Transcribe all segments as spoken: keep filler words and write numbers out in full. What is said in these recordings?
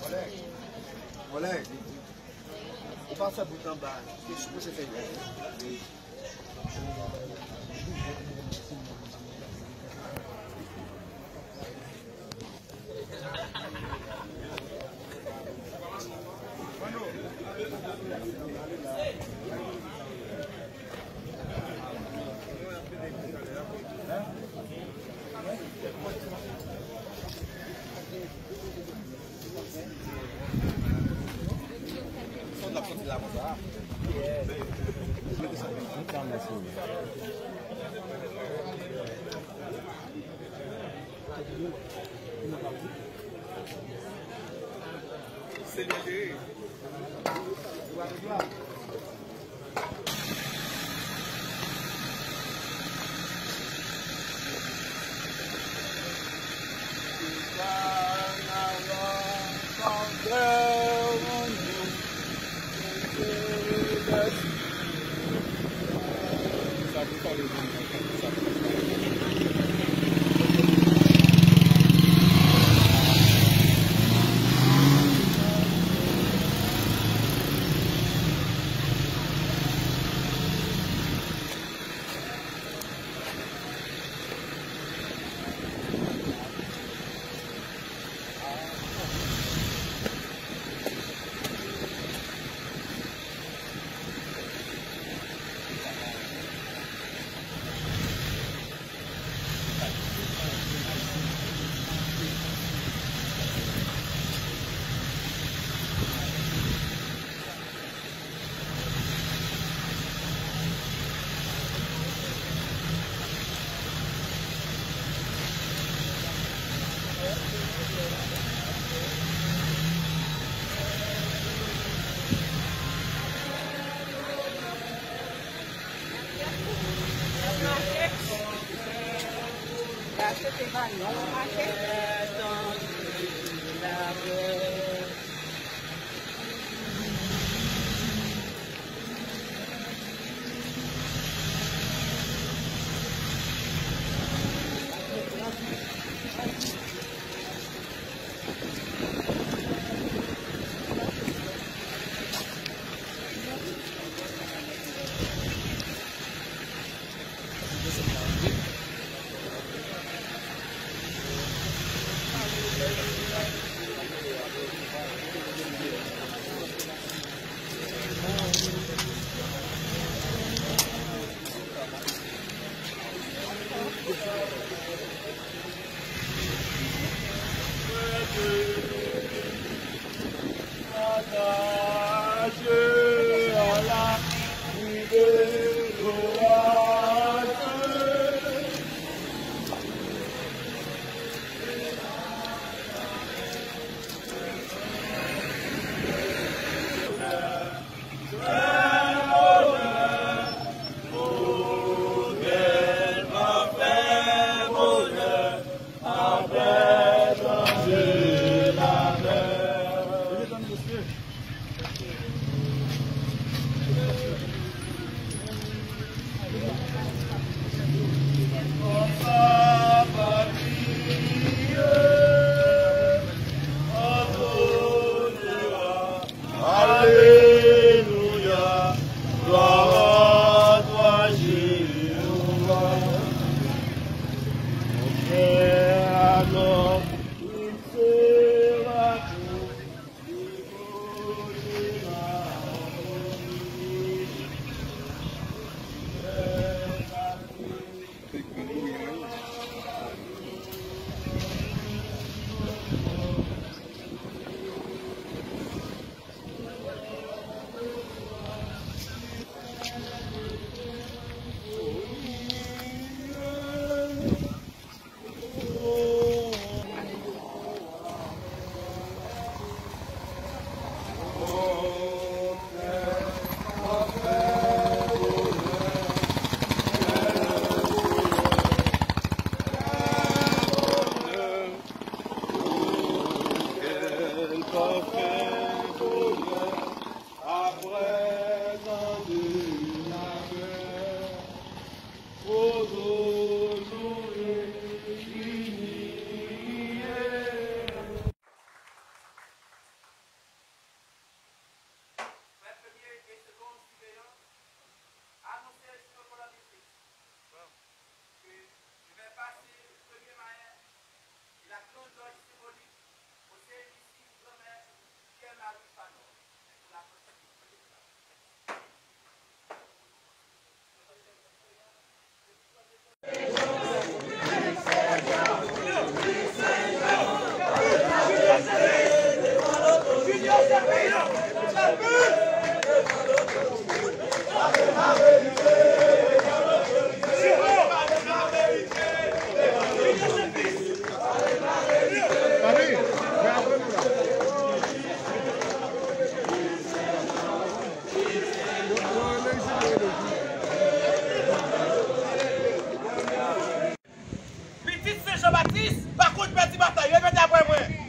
Kòlèg, kòlèg, ou pa fè bout anba, ou sipoze fè.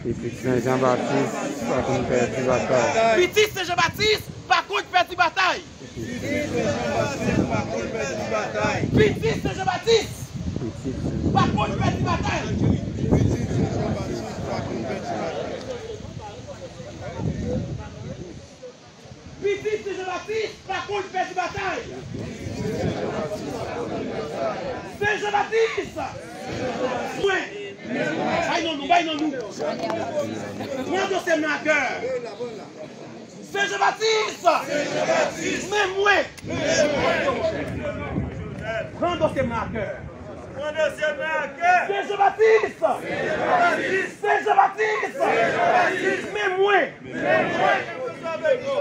Pitit Sen Jan Batis pa konn pèdi batay. Pitit Sen Jan Batis pa konn pèdi batay. Pitit Sen Jan Batis pa konn pèdi batay. Pitit Sen Jan Batis pa konn pèdi batay. Sen Jan Batis! Mwen! Bay non nou, bay non nou! Pran dosye m nan a kè! Sen Jan Batis! Men mwen! Pran dosye m nan a kè! Pran dosye m nan a kè! Sen Jan Batis! Sen Jan Batis! Men mwen!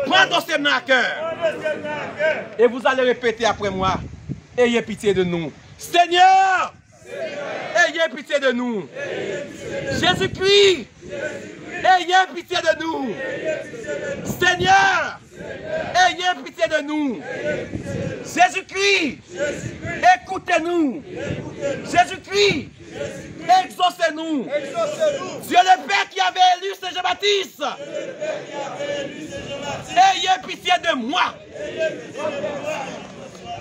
Pran dosye m nan a kè! Et vous allez répéter après moi, ayez pitié de nous. Seigneur, ayez pitié de nous. Jésus-Christ, ayez pitié de nous. Seigneur, ayez pitié de nous. Jésus-Christ, écoutez-nous. Jésus-Christ, exaucez-nous. Dieu le Père qui avait élu Saint Jean-Baptiste, ayez pitié de moi.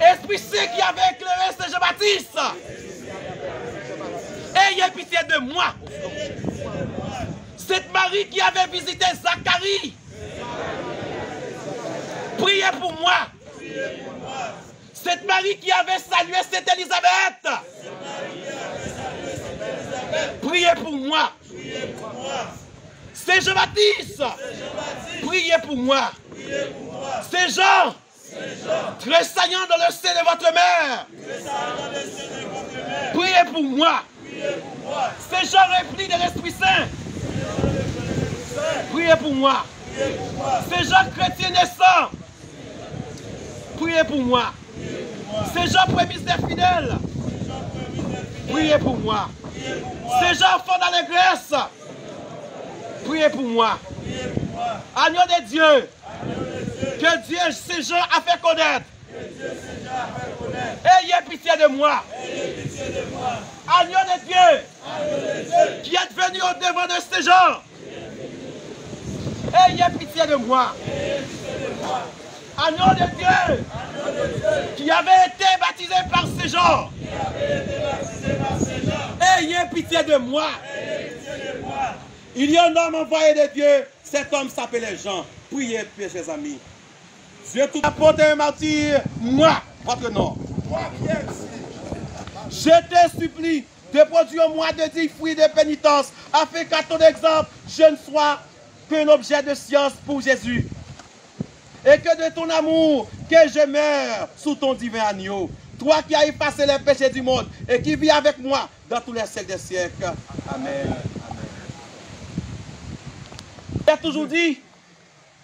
Esprit Saint qui avait éclairé Saint Jean-Baptiste, ayez pitié de moi. Sainte Marie qui avait visité Zacharie, priez pour moi. Sainte Marie qui avait salué Sainte Élisabeth, priez pour moi. Saint Jean-Baptiste, priez pour moi. Saint Jean, tressaillant dans le sein de votre mère, priez pour moi. Saint Jean rempli de l'Esprit Saint, priez pour moi. Saint Jean chrétien naissant, priez pour moi. Saint Jean prémisse des fidèles, priez pour moi. Saint Jean enfant d'allégresse, priez pour moi. Agneau de Dieu, que Dieu, Saint Jean a fait connaître, ayez pitié de moi. Agneau de Dieu, qui êtes venu au devant de Saint Jean, ayez pitié de moi. Agneau de Dieu, qui avait été baptisé par Saint Jean, ayez pitié de moi. Il y a un homme envoyé de Dieu, cet homme s'appelait Jean. Priez, mes chers amis. Dieu tout apôtre et martyr, moi, votre nom. Je te supplie de produire en moi de dignes fruits de pénitence, afin qu'à ton exemple, je ne sois qu'un objet de science pour Jésus. Et que de ton amour, que je meure sous ton divin agneau, toi qui as effacé les péchés du monde et qui vis avec moi dans tous les siècles des siècles. Amen. Amen. J'ai toujours dit,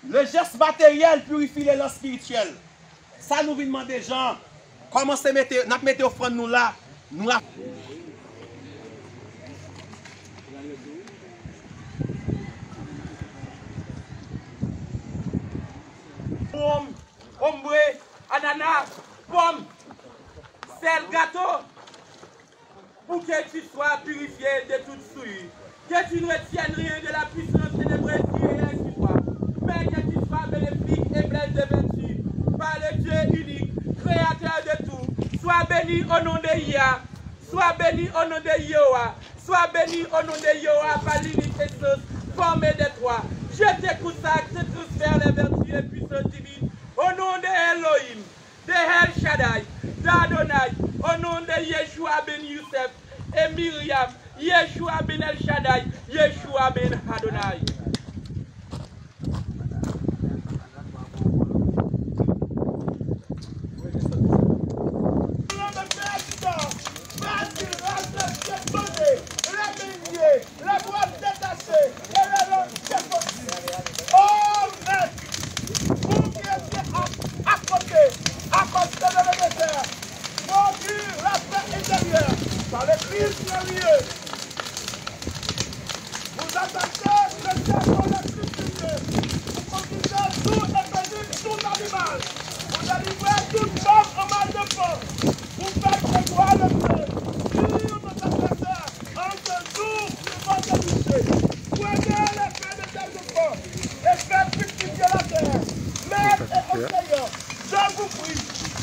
le geste matériel purifie l'élan spirituel. Sa nou vin mande Jan, kòmanse mete, n ap mete ofrann nou la, nou ap. Pòm, ombre, anana, pòm, sèl, gato. Pour que tu sois purifié de toute souillure, que tu ne retiennes rien de la puissance ténébreuse qui est sur toi, mais que tu sois bénéfique et plein de vertu, par le Dieu unique, créateur de tout. Sois béni au nom de Yah, sois béni au nom de Yahweh, sois béni au nom de Yahweh par l'unique essence formée des trois. Je te consacre, te transfère les vertus et puissances divines au nom de Elohim, de El Shaddai, d'Adonai, au nom de Yeshua ben Youssef et Myriam, Yeshua ben El Shaddai, Yeshua ben Adonai. Lèvwa detache e lè lòt depoze. O Mèt, ou ki ete akote, akòde de le dezè, pwodui lapè enteryè pa le Kris gloriye. Vous attaquez le diable dans la subtilité, vous conduisez doux et paisible tout animal, vous délivrez toute femme en mal de force, vous faites pleuvoir le feu sur nos adversaires. En ce jour, tu vas te coucher. Prenez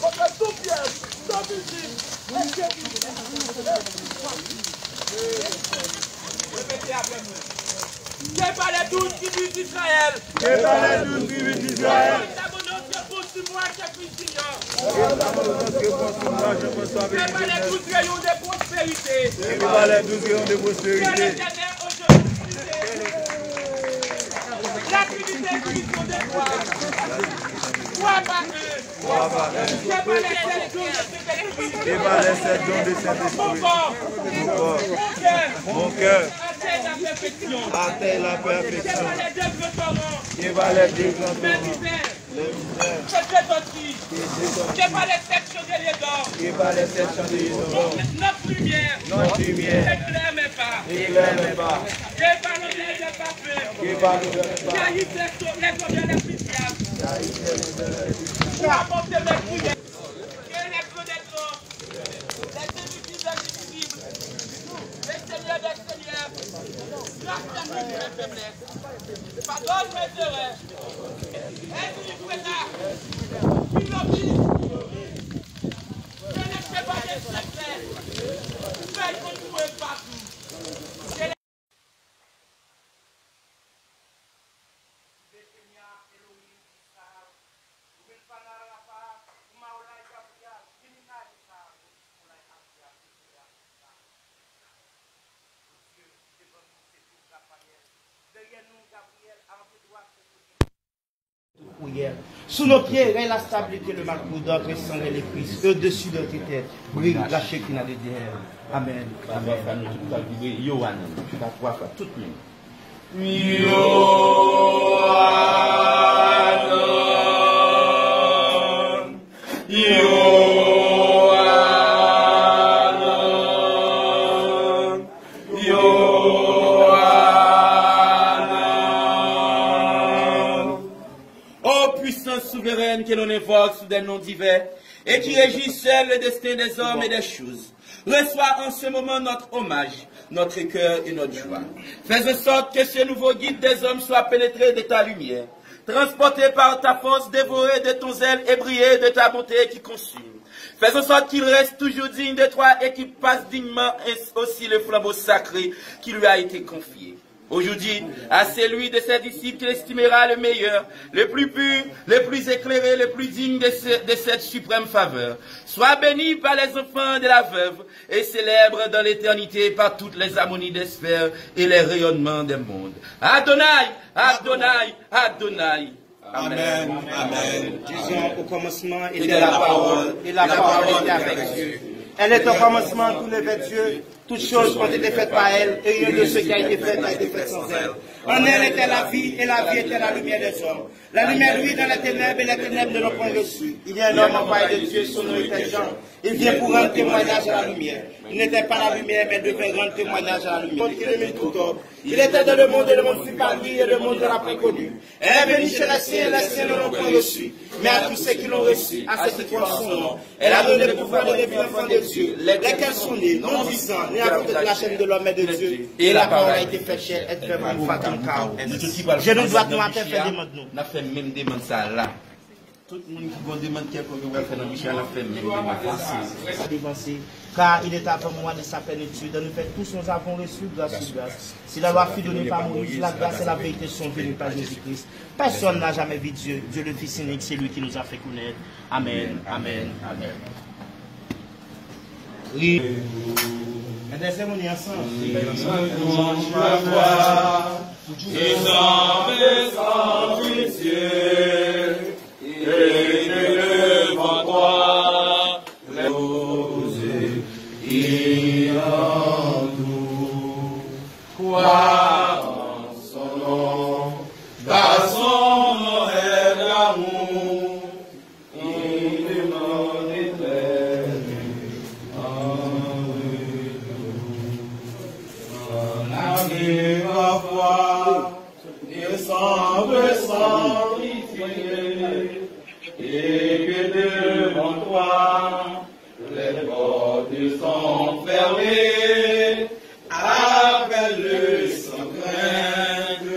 contre tout piège, tout visite, et sécurité. Repete apre mwen. Ke pa les douze tribus d'Israël. Que par les douze tribus d'Israël. Que par les douze rayons de prospérité. Que par les douze rayons de prospérité. Que l'Éternel aujourd'hui suscite la trinité qui sont des trois. Trois par un. Que par les sept dons de Saint-Esprit. Que par les sept dons de Saint-Esprit. Mon corps. Mon corps. Mon cœur. Atteigne la perfection. Atteigne la perfection. Que par les deux grands torrents. Que par les deux grands torrents. Mes misères. Mes misères. Que retentit. Que retentit. Que par les sept chandeliers d'or. Que par les sept chandeliers d'or. Notre, notre lumière. Notre lumière. Éclaire mes pas. Éclaire mes pas. Que par l'odeur des parfums. Que par l'odeur des parfums. Jaillissent les, les odeurs les plus suaves. Jaillissent les odeurs les plus suaves. Pour apporter mes prières. Que les grands des grands, les invisibles des invisibles, le Seigneur des seigneurs, grâce à nous, mes faiblesses. Pardonne mes erreurs. Aide-nous, Seigneur. Humilise-nous. Que les chevaliers secrets veuillent nous trouver partout. Prière. Sous nos pieds, règne la stabilité, le mal prudent, que le sang de Christ, au-dessus de tes têtes, brille la Shekinah de Dieu. Amen. Amen. Amen. Amen. Tout ka vibre, Yohanan. Tout ka twa fwa, tout moun. Yohanan, Yohanan, Yohanan. Ô puissance souveraine que l'on invoque sous des noms divers et qui régit seul le destin des hommes et des choses, reçois en ce moment notre hommage, notre cœur et notre joie. Fais en sorte que ce nouveau guide des hommes soit pénétré de ta lumière, transporté par ta force, dévoré de ton zèle et brillant de ta bonté qui consume. Fais en sorte qu'il reste toujours digne de toi et qu'il passe dignement aussi le flambeau sacré qui lui a été confié. Aujourd'hui, à celui de ses disciples qu'il estimera le meilleur, le plus pur, le plus éclairé, le plus digne de, ce- de cette suprême faveur, soit béni par les enfants de la veuve et célèbre dans l'éternité par toutes les harmonies des sphères et les rayonnements des mondes. Adonai, Adonai, Adonai. Amen. Amen. Disons, au commencement était la parole, et la parole était avec Dieu. Elle était au commencement, tout le Dieu. Toutes choses ont été faites par elle, et rien de ce qui a été fait n'a été fait sans elle. En elle était la vie, et la vie était la lumière des hommes. La lumière brille dans les ténèbres, et les ténèbres ne l'ont point reçue. Il y a un homme envoyé de Dieu, son nom était Jean. Il vient pour rendre témoignage à la lumière. Il n'était pas la lumière, mais devait rendre témoignage à la lumière. Il aimait tout homme. Il était dans le monde, et le monde fut par lui, et le monde ne l'a point connu. Elle est venue chez les siens, et les siens ne l'ont point reçu. Mais à tous ceux qui l'ont reçu, à ceux qui croient en son nom, elle a donné le pouvoir de devenir enfants de Dieu, lesquels sont nés, non du sang, ni à cause de la chair de l'homme, mais de Dieu. Et la parole a été faite chair, et fait pour nous, Fatum Kao. Jenou dwat nou atè, fè demann nou. N ap fè menm demann sa a la. Tout moun ki gon demann kèlkonk yo pral fè nan miche a, n ap fè menm demann sa. Devanse. Car il est à toi, moi, de sa plénitude, en nous fait tous nous avons reçu grâce sur grâce. Si la loi fut donnée par Moïse, la grâce et la vérité sont venues par Jésus-Christ. Personne n'a jamais vu Dieu. Dieu le Fils unique, c'est lui qui nous a fait connaître. Amen, amen, amen. Ri. Mèt seremoni ansanm. Et que devant toi, les roses qui entourent. Crois en son nom, car son nom est l'amour. Il demande éternel en retour. En arrière parfois, Sans resolliciter, et que devant toi, les portes sont fermées, appelle-le sans crainte.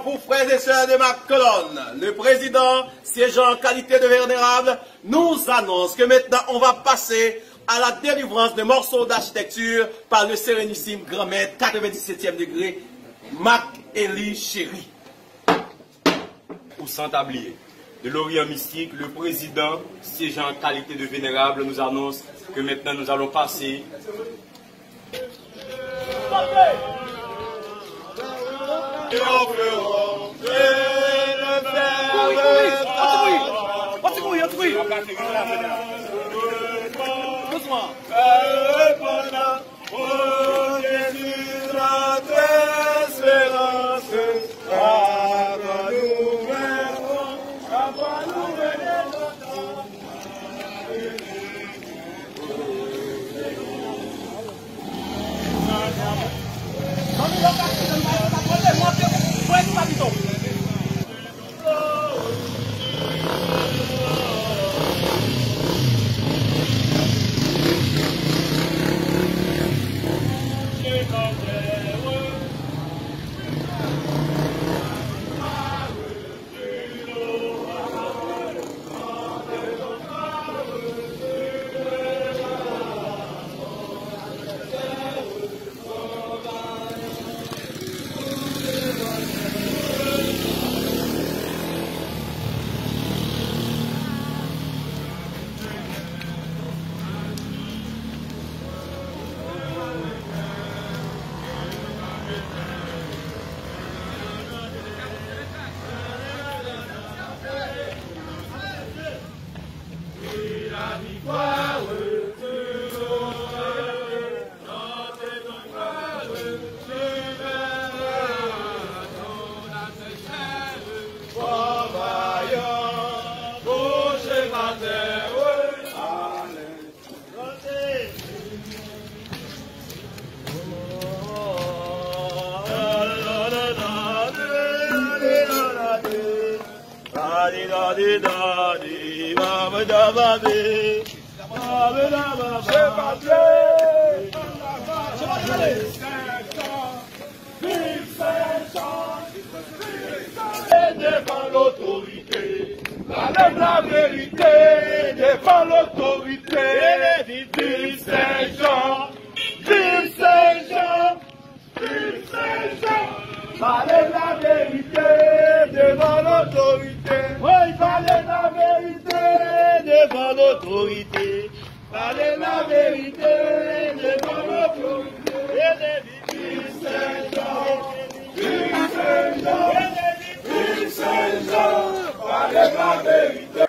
Pour frères et sœurs de ma colonne, le président, siégeant en qualité de vénérable, nous annonce que maintenant on va passer à la délivrance de morceaux d'architecture par le sérénissime grand maître quatre-vingt-dix-septième degré, Marc Élie Chéry. Ou sans oublier, de l'Orient Mystique, le président, siégeant en qualité de vénérable, nous annonce que maintenant nous allons passer Viv Saint-Jean, viv Saint-Jean, devan lotorite. Pale la verite devan lotorite. Viv Saint-Jean, viv Saint-Jean, viv Saint-Jean. Pale la verite devan lotorite. Wi, pale la verite devan lotorite. Pale la verite devan lotorite. Viv Saint-Jean, viv Saint-Jean, viv Saint-Jean. Pale la verite.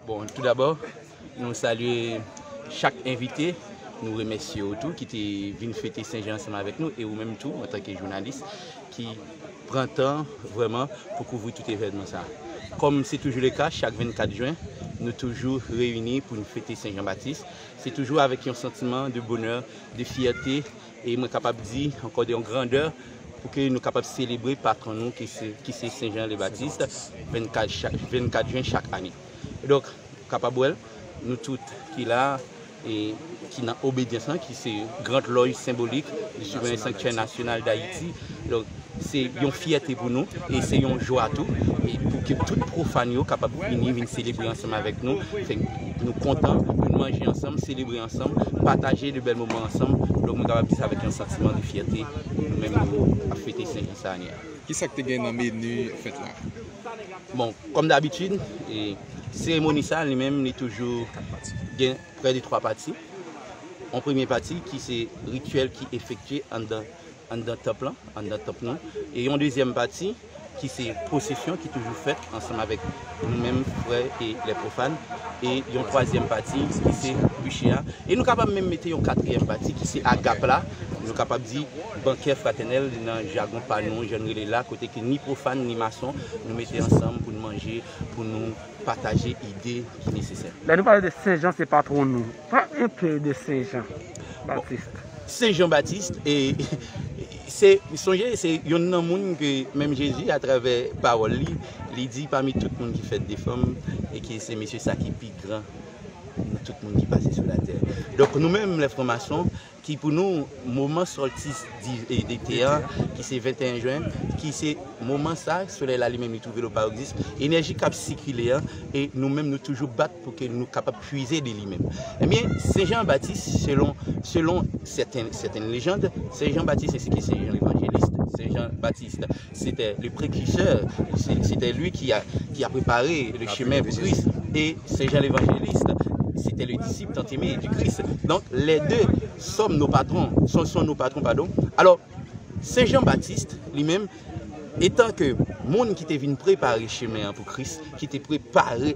Bon, toudabò, nou salye chak envite, nou remèsye w tou ki te vin fete Senjan ansanm avèk nou, e ou menm tou, antanke jounalis, ki pran tan vrèman pou kouvri tout evènman sa. Kòm se toujou le ka, chak vennkat jen, nou toujou reyini pou n fete Sen Jan Batis. Se toujou avèk yon santiman de bonè, de fyète, e mwen kapab di ankò de yon grandè pou ke nou kapab selebre patwon nou ki se, ki se Sen Jan le Batis, vennkat chak, vennkat jen chak ane. Donk, kapab wè l, nou tout ki la, e ki nan obedyans lan, ki se Grand Loge Symbolique du Souverain Sanctuaire National d'Haïti. Donk, se yon fyète pou nou, e se yon jwa tou, e pou ke tout pwofàn yo kapab vini, vin selebre ansanm avèk nou. Fè nou kontan, nou manje ansanm, selebre ansanm, pataje de bèl moman ansanm. Donk, nou kapab di sa avèk yon santiman de fyète, nou menm nou ap fete Sen Jan sa ane a. Ki sa k te gen nan meni fèt la? Bon, kòm dabitid, e, seremoni sa li menm, li toujou gen prè de twa pati. Yon premye pati ki se rityèl ki efektye anndan, anndan tanp lan, anndan tanp nou. E yon dezyèm pati ki se pwosesyon ki toujou fèt ansanm avèk nou menm, frè e lè pwofàn. E yon twazyèm pati ki se biche a. E nou kapab menm mete yon katriyèm pati ki se agap la. Nou kapab di bankè fratènèl nan jagon pa nou, jan n rele la, kote ke ni pwofàn ni mason, nou mete ansanm pou n manje, pou nou pataje ide ki nesesè. Lè nou pale de Sen Jan, se patwon nou. Pale enpe de Sen Jan Batis. Sen Jan Batis, e, se, sonje, se yonn nan moun ke menm Jezi, atravè pawòl li, li di pami tout moun ki fèt de fanm, e ke se mesye sa ki pi gran nan tout moun ki pase sou latè. Donk, nou menm, lè franmason, ki pou nou, moman sòltis di, e, dete a, ki se venteyen jen, ki se moman sa, solèy la li menm li twouve l o paroxysme, enèji k ap sikile a, e nou menm nou toujou bat pou ke nou kapab puize de li menm. Ebyen, Sen Jan Batis, selon, selon sèten, sèten lejann, Sen Jan Batis ensi ke Sen Jan Levanjelis, Sen Jan Batis, c'était le précurseur, c'est, c'était lui qui a, qui a préparé le chemin pour Christ. Et Saint Jean l'Évangéliste, c'était le disciple tant aimé du Christ. Donc, les deux sont nos patrons, sont, sont nos patrons, pardon. Alors, Sen Jan Batis, li menm, etan ke moun ki te vin prepare chemen an pou Kris, ki te prepare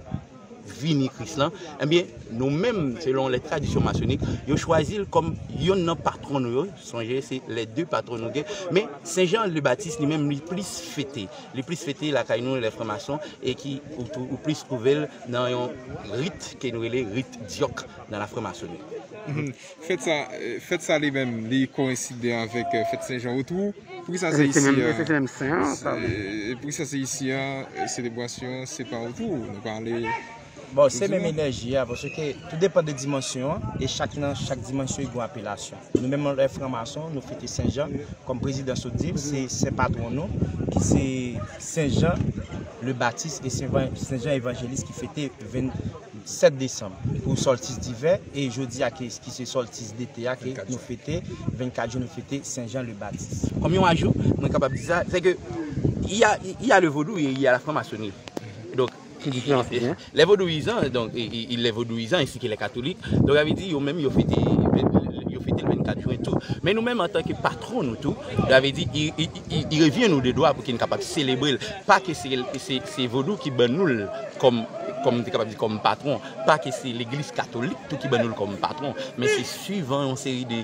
vini Kris lan, ebyen, nou menm, selon lè tradisyon masonik, yo chwazi l kòm yonn nan patwon nou yo. Sonje, se lè de patwon nou gen. Men, Sen Jan le Batis, li menm, li plis fete. Li plis fete lakay nou, lè franmason, e ki, ou, ou plis twouve l nan yon rit ke nou rele rit dyòk nan lafranmasoni. Mhm. Fèt sa, eh, fèt sa li menm, li koyenside avèk, eh, fèt Sen Jan otou. Poukisa se isi a? Se menm, se menm Sen an, sa vle. Eh, poukisa se isi a, eh, selebrasyon an, se pa otou? Nou pale. Bon, se menm enèji a, paske tou depann de dimansyon an, e chak nan chak dimansyon, li gen yon apelasyon. Nou menm, lè franmason, nou fete Sen Jan, kòm prezidan sot di l, se sen patwon nou, ki se Sen Jan le Batis e Sen Van-, Sen Jan Evanjelis ki fete venn, sèt desanm pou sòltis divè, e jodi a ki, ki se sòltis dete a, ke nou fete, vennkat jen nou fete Sen Jan le Batis. Kòm yon ajou, mwen kapab di sa, se ke il y a, il y a le vodou et il y a la franc-maçonnerie. Donk, ki diferans li gen? Les vodouisants, donc, et, et, et les vodouisants ainsi que les catholiques, donk, sa vle di, yo menm, yo fete, yo fete le vennkat jen tou. Men nou menm, antanke patwon nou tou, sa vle di, i, i, i, i revyen nou de dwa pou ke n kapab selebre l. Pa ke se, se, se vodou ki ban nou l kòm, kòm m te kapab di, kòm patwon. Pa ke se legliz katolik tou ki ban nou l kòm patwon, men se swivan yon seri de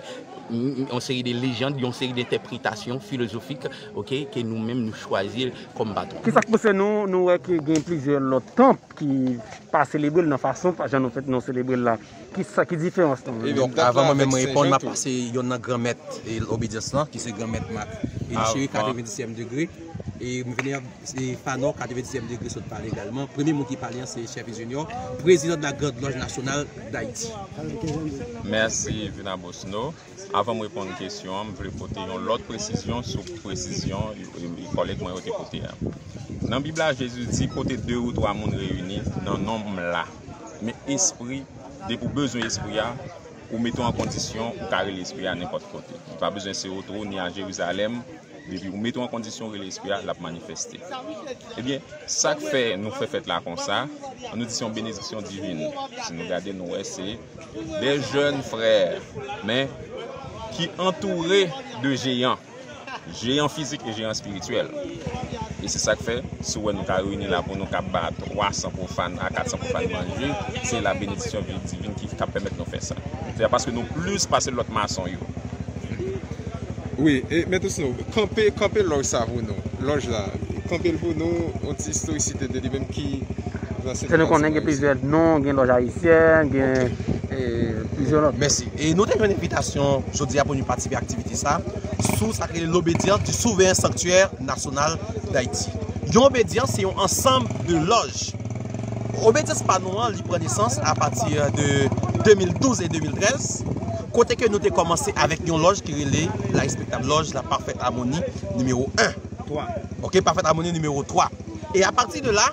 yon seri de lejand, yon seri de entèpretasyon filozofik, oke, ke nou menm nou chwazi l kòm patwon. Kisa k pouse nou, nou wè ke gen plizyè lòt tanp ki pa selebre l nan fason pa jan nou fèt nou selebre l la? Kisa ki diferans nan? Avan mwen menm reponn, m ap pase yonn nan granmèt e obedyans lan, ki se granmèt Mak Eli Cheri, katrevendizyèm degre. E m vini ap, e Fanò, katrevendizyèm degre, sot pale egalman. Premye moun ki pale an se Chèfi Junior, prezidan de la Grande Loge Nationale d'Haïti. Mèsi Vina Bosno. Avan m reponn kesyon an, m vle pote yon lòt presizyon sou presizyon kòlèg mwen yo te pote a. Nan Bib la, Jezi di, kote de ou twa moun reyini nan non m la, men espri, depi w bezwen espri a, ou mete w an kondisyon, ou ka rele espri a nenpòt kote. Li pa bezwen se otwo ni a Jerizalèm, depi ou mete w an kondisyon, ou rele espri a, l ap manifeste. Ebyen, sa k fè nou fè fèt la konsa, nou di se yon benediksyon divin. Si nou gade, nou wè se de jèn frè, men ki antoure de jeyan. Jeyan fizik e jeyan espirityèl. E se sa k fè, si w wè nou ka reyini la pou nou ka ba twa san pwofàn a kat san pwofàn manje, se la benediksyon divin ki ka pèmèt nou fè sa. Se paske nou plis pase lòt mason yo. Wi, e, men tou sinon, kanpe, kanpe lòj sa pou nou. Lòj la, kanpe l pou nou, yon ti istorisite de li menm ki. Se nou konnen gen plizyè non, gen lòj ayisyèn, gen e, plizyè lòt. Mèsi. E nou te jwenn envitasyon jodi a pou nou patisipe aktivite sa sou sa k rele l'obédience du souverain sanctuaire national d'Haïti. Yon obedyans se yon ansanm de lòj. Obedyans pa nou an, li pran nesans apati de de mil douz e de mil trèz, kote ke nou te kòmanse avèk yon lòj ki rele la respektab lòj La Parfaite Harmonie nimewo en. Ok, Parfaite Harmonie nimewo twa. E apati de la,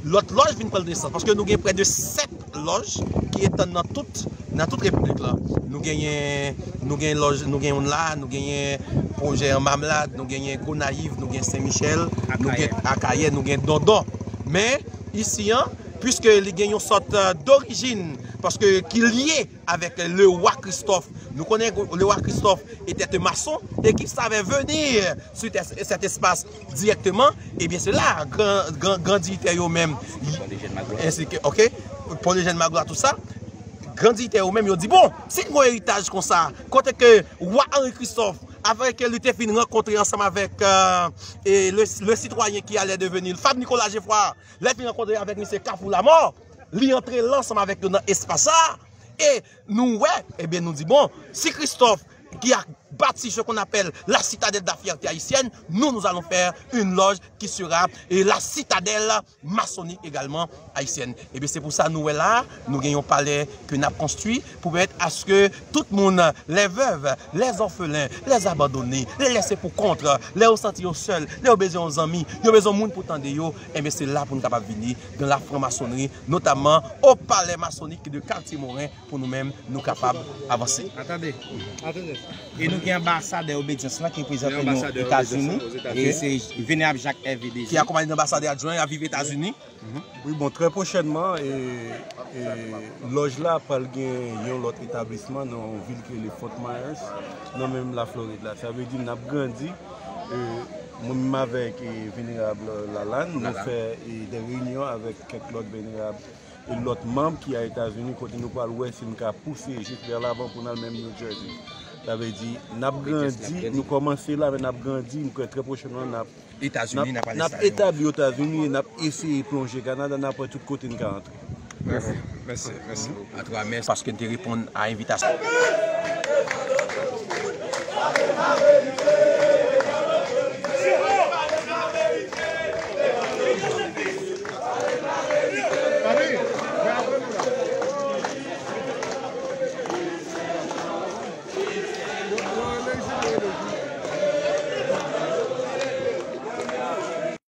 lòt lòj vin pran nesans, paske nou gen prè de sèt lòj ki etann nan tout, nan tout repiblik la. Nou genyen, nou gen lòj, nou gen youn la, nou genyen pwojè an Mamlad, nou genyen Gonayiv, nou gen Sen Michèl, nou gen Akayè, nou gen Dondon. Men, isi an, piske li gen yon sòt dorijin, paske ki lye avèk le wa Kristòf. Nou konnen le wa Kristòf était un maçon et qu'il savait venir sur cet espace directement. Ebyen, se la, gran, gran, gran diyitè yo menm, ensi ke, ok, Paul Eugène Magloire, tout sa, gran diyitè yo menm, yo di, bon, si n gon eritaj konsa, kote ke wa Henri Christophe, avèk li te fin rankontre ansanm avèk euh, e le, le citoyen qui allait devenir Fab Nicolas Geffrard, lè fin rankontre avèk misye Kafou Lamò, li antre la ansanm avèk yo nan espas sa, e nou wè, ebyen nou di bon, si Christophe ki a bâti ce qu'on appelle la citadelle de la fierté haïtienne, nous, nous allons faire une loge qui sera et la citadelle maçonnique également haïtienne. Ebyen se pou sa nou wè la, nou gen yon palè ke n ap konstwi pou pèmèt aske tout moun, les veuves, les orphelins, les abandonnés, les laissés pour compte, lè yo santi yo sèl, lè yo bezwen yon zanmi, yo bezwen moun pou tande yo, ebyen se la pou nou kapab vini dans la franc-maçonnerie, notamment au palais maçonnique de Quartier Morin, pou nou menm nou kapab avanse. Atande, atande. E nou gen anbasadè obedyans lan ki reprezante nou Etazini, e se Venab Jacques Hervé Désir. Ki akonpaye anbasadè adjwen a Viv Etazini. Wi, bon, trè pwochènman, e, e, lòj la pral gen yon lòt etablisman nan yon vil ki rele Fort Myers, nan menm Laflorid la. Sa vle di n ap grandi. E, mwen menm avèk e, Venerab Lalanne, nou fè e, de reyinyon avèk kèk lòt venerab e lòt manm ki a Etazini, kote nou pral wè si n ka pouse jis vè lavan pou n al menm New Jersey. Sa vle di, n ap grandi, nou kòmanse la, men n ap grandi, m kwè trè pwochènman n ap Etazini, n ap al N ap etabli Etazini e n ap eseye plonje Kanada, n ap wè tout kote n ka antre. Mèsi, mèsi, mèsi bokou. Antouka, mèsi paske n te reponn a envitasyon.